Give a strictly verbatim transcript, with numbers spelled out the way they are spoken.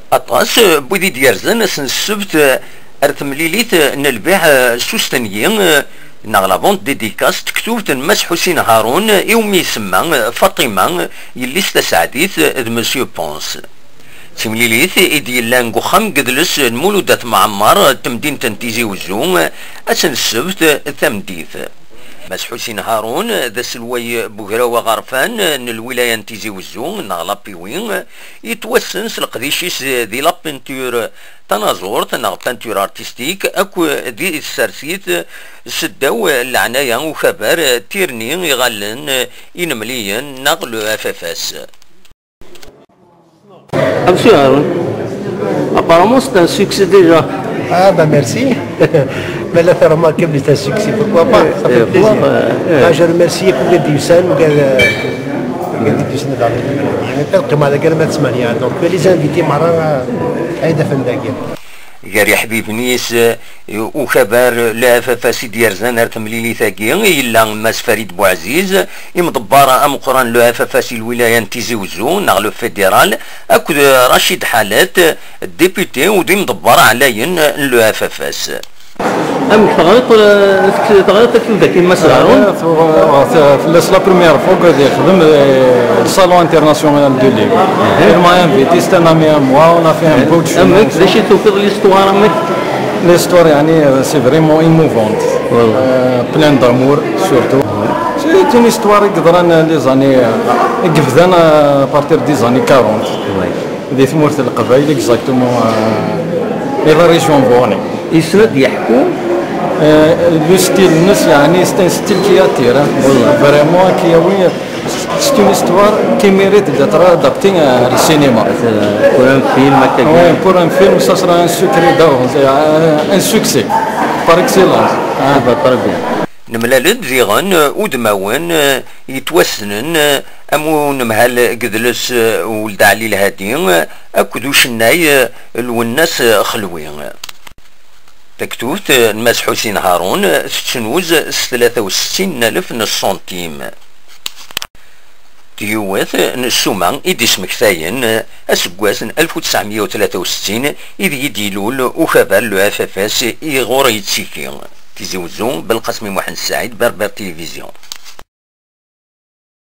Aṭas n wid i d-yerzan ass n ssebt ar temlilit n lbiɛ s ustenyi neɣ la vente dédicace tektubt n Mass Ḥusin Harun, iwumi isemma Faṭima, yelli-s taseɛdit d Monsieur Ponce. D timlilit i d-yellan deg uxxam n yedles n Mulud At Mɛemmer n temdint n Tizi Wezzu, ass n ssebt tameddit. Mass Ḥusin Harun d aselway n ugraw aɣerfan n lwilaya n Tizi Wezzu neɣ l'A P W, yettwassen s leqdic-is di la peinture tanaẓurt neɣ peinture artistique akk di tsertit seddaw leɛnaya ukabar tirni iɣallen inemliyen neɣ le F F S. Monsieur Haroun, apparemment c'est un succès déjà. Ah bah merci. Mais là, c'est remarquable, c'est un succès, pourquoi pas? Ça fait plaisir. Bah, je remercie pour les Dusan, donc les Dusan dans les, donc les invités marins, Aïda Fendagir. Gar iḥbiben-is, eh, ukabar le F F S i d-yerzan ar temlilit-agi, yella Mass Farid Bouaziz, imḍebber ameqqran le F F S i lwilaya n Tizi Wezzu, neɣ le fédéral, akked Rachid Halet, député u d imḍebber ɛlayen n le F F S. Amek teɣriḍ, eh, tek-, teɣriḍ taktubt-agi, Mass Haroun? Fell-as la première fois que yexdem, eh, le Salon International du Livre. Il m'a invité, c'est un ami à moi, on a fait un bout de chemin. Amek, d acu i tufiḍ l'histoire amek? L'histoire, يعني, euh, c'est vraiment émouvante. Euh, plein d'amour, surtout. C'est une histoire qui durant les années, euh, qui vient à partir des années quarante. Di tmurt n Leqbayel, exactement, euh, et la région Vourni. Yessen ad yeḥku? Euh, le style-nnes, يعني, c'est un style qui attire, hein. Vraiment, qui, oui, c'est une histoire qui mérite d'être adaptée, euh, au cinéma. Pour un film, oui, pour un film, ça sera un succès d'avance, euh, un succès par excellence, hein. Ah bah, très bien. Nemlal-d diɣen udmawen yettwassnen am unemhal n yedles Weld Ɛli Lhadi akked ucennay Lwennas Xelwi. Taktubt n Mass Ḥusin Harun tettnuz s tlata u settin n alef n ṣṣuntim. D yiwet n ssuma i d-ismektayen aseggas n alef u tesɛemya u tlata u settin ideg i d-ilul ukabar le F F S i ɣur yettiki. Tizi Wezzu, Belqasem Muḥend Saɛid, Berbère Télévision.